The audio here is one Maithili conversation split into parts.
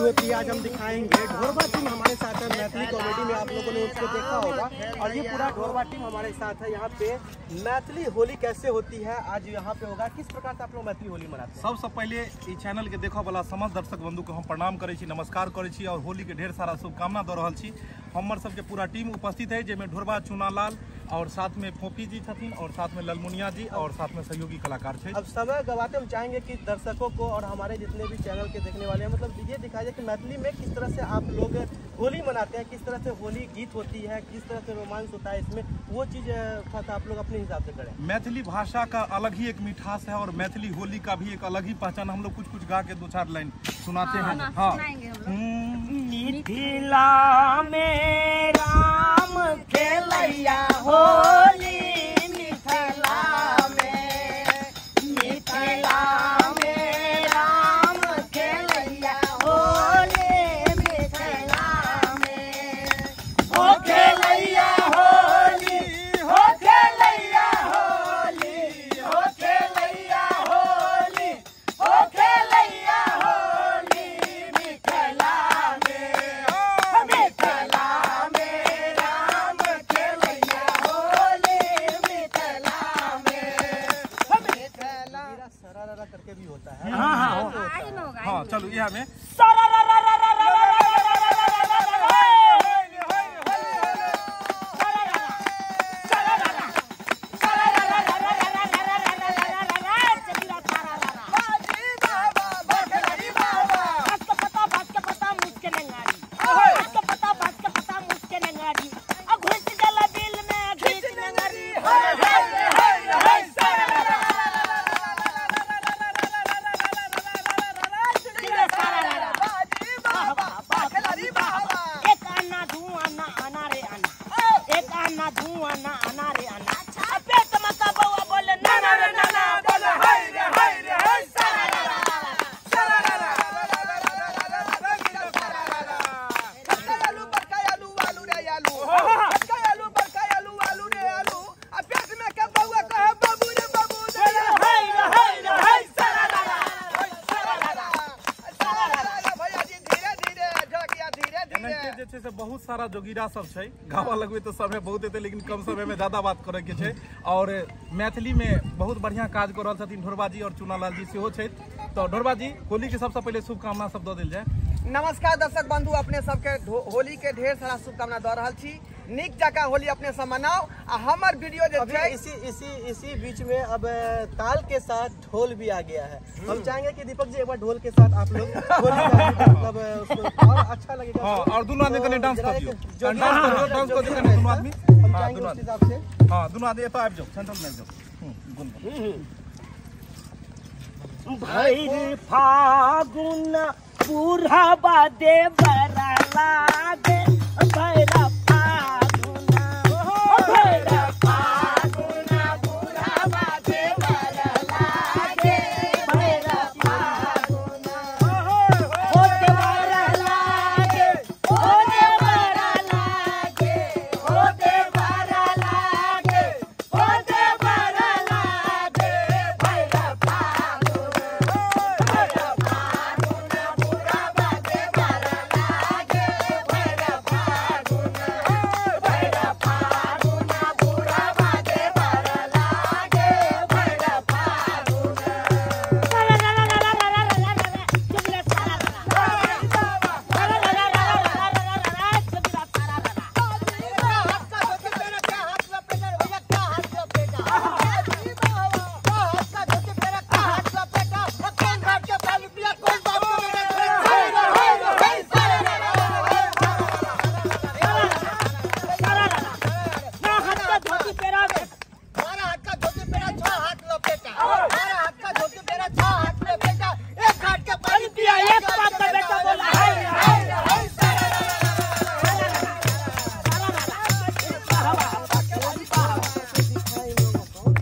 होती है आज हम दिखाएंगे। ढोरबा टीम हमारे साथ है, मैथिली कॉमेडी में आप लोगों ने उसको देखा होगा और ये पूरा ढोरबा टीम हमारे साथ है। यहाँ पे मैथिली होली कैसे होती है आज यहाँ पे होगा, किस प्रकार से आप लोग मैथिली होली मनाते हैं। सबसे पहले इस चैनल के देखो वाला समस्त दर्शक बंधु को हम प्रणाम करै छी, नमस्कार करै छी और होली के ढेर सारा शुभकामना दऽ रहल छी। हमर सबके पूरा टीम उपस्थित है जाहिमे ढोरबा चुनालाल और साथ में फोफी जी छथिन और साथ में ललमुनिया जी और साथ में सहयोगी कलाकार छथि। अब समय गवाते हम चाहेंगे कि दर्शकों को और हमारे जितने भी चैनल के देखने वाले हैं, मतलब ये दिखाया जाए कि मैथिली में किस तरह से आप लोग होली मनाते हैं, किस तरह से होली गीत होती है, किस तरह से रोमांस होता है इसमें, वो चीज़ थोड़ा सा आप लोग अपने हिसाब से करें। मैथिली भाषा का अलग ही एक मिठास है और मैथिली होली का भी एक अलग ही पहचान। हम लोग कुछ कुछ गा के दो चार लाइन सुनाते हैं। हाँ, मिथिला में राम खेलैया होली, मिथिला में राम खेलैया होली, मिथिला में हो खेलैया होली, हो खेलैया होली, हो खेलैया होली, हो खेलैया होली, मिथिला में, मिथिला में राम खेलैया होली, मिथिला में, मिथिला। सरारा करके भी होता है। हाँ हाँ हाँ, चलो यहाँ में बहुत सारा जोगीरा सब छै, गावा लगबे तो समय बहुत हेतै लेकिन कम समय में ज्यादा बात करे के छै। और मैथिली में बहुत बढ़िया काज कर रहल छथिन ढोरबा जी और चुनालाल जी सेहो छथि। तो ढोरबा जी, होली के सबसे पहले शुभकामना सब दऽ देल जाय। नमस्कार दर्शक बंधु, अपने सबके होली के ढेर सारा शुभकामना दऽ रहल छी। नीक जकाँ होली अपने सब मनाओ आ हमर वीडियो जे छै इसी इसी इसी बीच में अब ताल के साथ ढोल भी आ गया है। हम चाहेंगे कि दीपक जी एक बार ढोल के साथ आप लोग होली का मतलब उसको और अच्छा लगेगा। हां, और दोनों आदमी कने डांस कर दियो, डांस कर दियो कने दोनों आदमी। हम चाहेंगे उस हिसाब से। हां, दोनों आदमी एतऽ आबि जाओ, सेंटर में आबि जाओ। भैर फागुन बुढ़ाबा देवरा लागे, भैर फागुन, भैर फागुन बुढ़ाबा देवरा लागे, भैर फागुन हो देवरा लागे, हो देवरा लागे, हो देवरा लागे, हो देवरा लागे, भैर फागुन, भैर फागुन बुढ़ाबा देवरा लागे, भैर फागुन, भैर फागुन बुढ़ाबा देवरा लागे, भैर फागुन।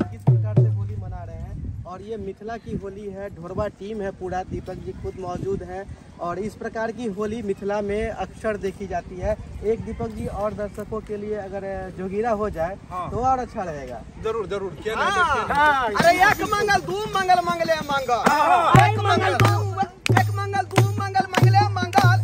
किस प्रकार से होली मना रहे हैं और ये मिथिला की होली है, ढोरबा टीम है पूरा, दीपक जी खुद मौजूद हैं और इस प्रकार की होली मिथिला में अक्सर देखी जाती है। एक दीपक जी और दर्शकों के लिए अगर जोगीरा हो जाए हाँ। तो और अच्छा लगेगा। जरूर जरूर, क्या नहीं। अरे एक मंगल दू मंगल मंगले मंगल, एक मंगल दू, एक मंगल दू मंगल मंगले मंगल,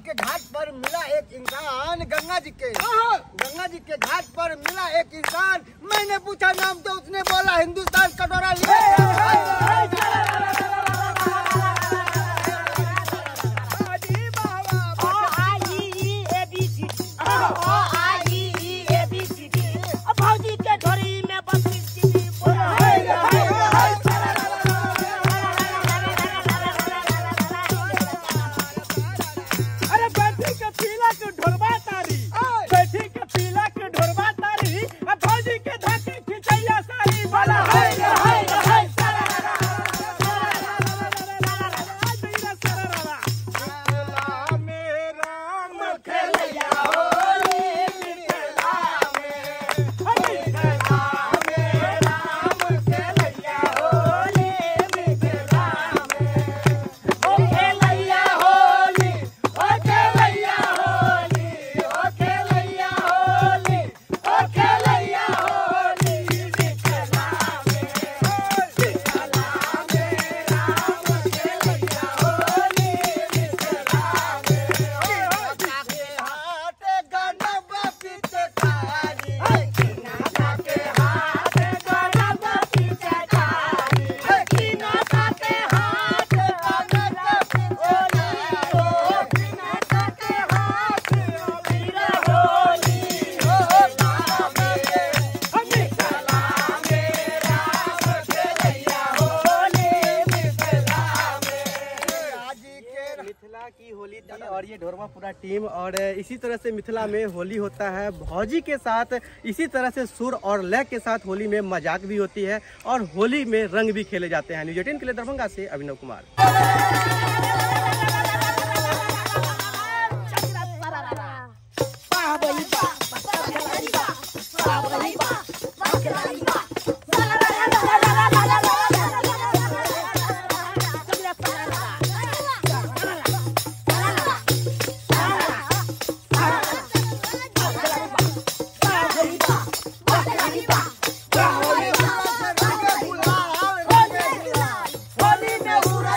के घाट पर मिला एक इंसान, गंगा जी के घाट पर मिला एक इंसान, मैंने पूछा नाम तो उसने बोला हिंदुस्तान कटोरा लिया। और ये ढोरवा पूरा टीम, और इसी तरह से मिथिला में होली होता है भौजी के साथ, इसी तरह से सुर और लय के साथ होली में मजाक भी होती है और होली में रंग भी खेले जाते हैं। न्यूज़ 18 के लिए दरभंगा से अभिनव कुमार। होली में पूरा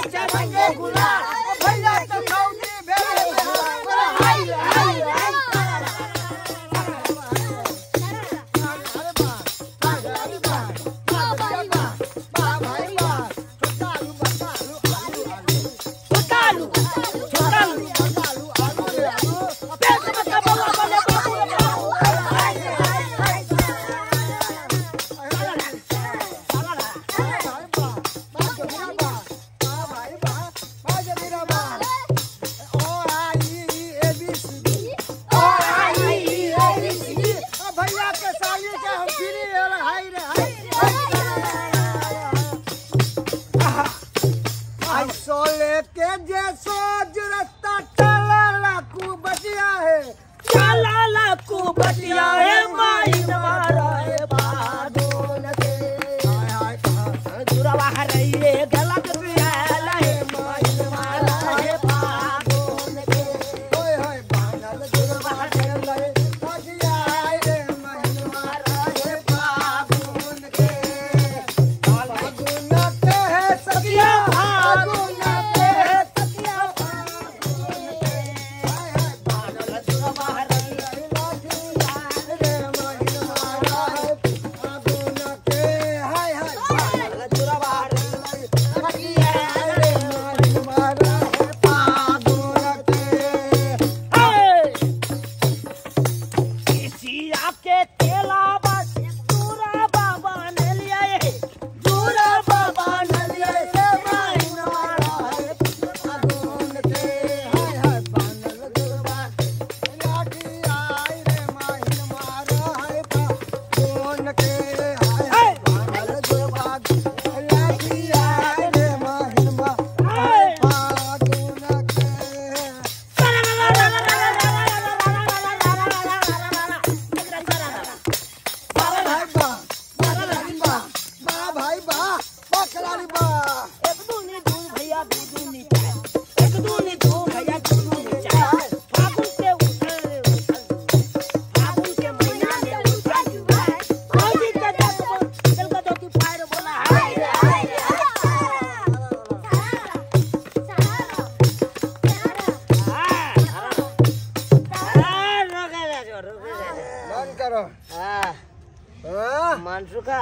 मनसुखा।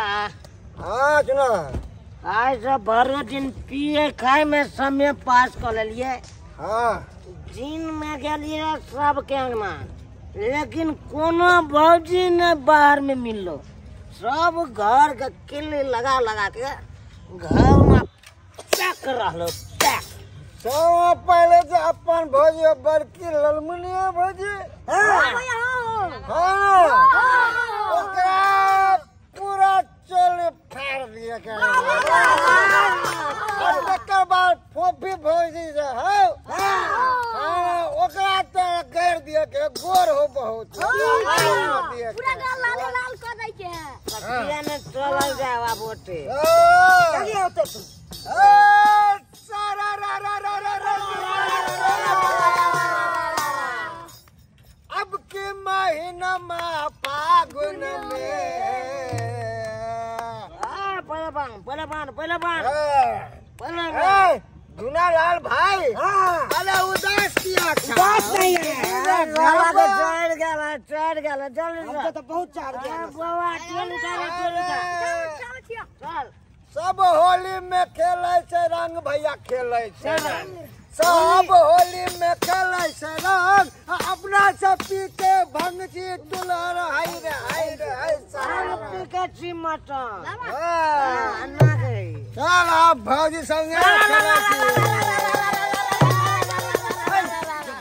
हाँ चुना आज सब भरो दिन पिए खाए में समय पास कर लिए। हाँ दिन में गेलिए सबके अंगना, लेकिन कोनो भौजी ने बाहर में मिललो, सब घर के किल्ली लगा लगा के घर में पैक रहलो पैक। सब पहले तो अपन भौजी बड़की ललमुनिया भौजी। हाँ हाँ ओकरा पूरा चोल फाड़ दिया के। और तकर बाद फोफी भौजी से हो हाँ ओकरा तो गैर दिया के गोर हो बहुत पूरा गाल लाल लाल कर दै के है। किया ने चलल जाए आब ओते। चलिए होते तू सारा रा रा रा रा रा। अब के महीना मा फागुन में पहला बान पहला बान पहला बान पहला बान धुनालाल भाई। अरे उदास किया उदास नहीं है, गला तो चढ़ गया चढ़ गया जल्दी हमको तो बहुत चढ़ गया बाबा। चल उठा चल उठा चल। सब होली में खेले छै रंग भैया खेले छै, सब होली में खेले छै रंग, अपना सब पी के भंग छी दुलहर हाय रे हाय रे हाय सब पी के छी मटन। हां ना गई चल आप भौजी संगे खेले छी।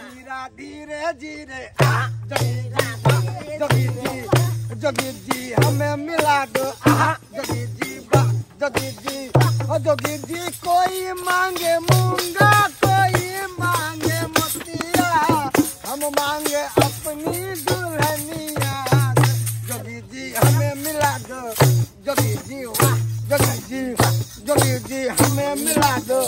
धीरा धीरे धीरे जोगी जी जोगी जी हमें मिला दो जोगी जी जोगी जी जोगी जी। कोई मांगे मूंगा कोई मांगे मोतिया, हम मांगे अपनी दुल्हनिया। जोगी जी हमें मिला दो जोगी जी वाह जोगी जी जोगी जी हमें मिला दो।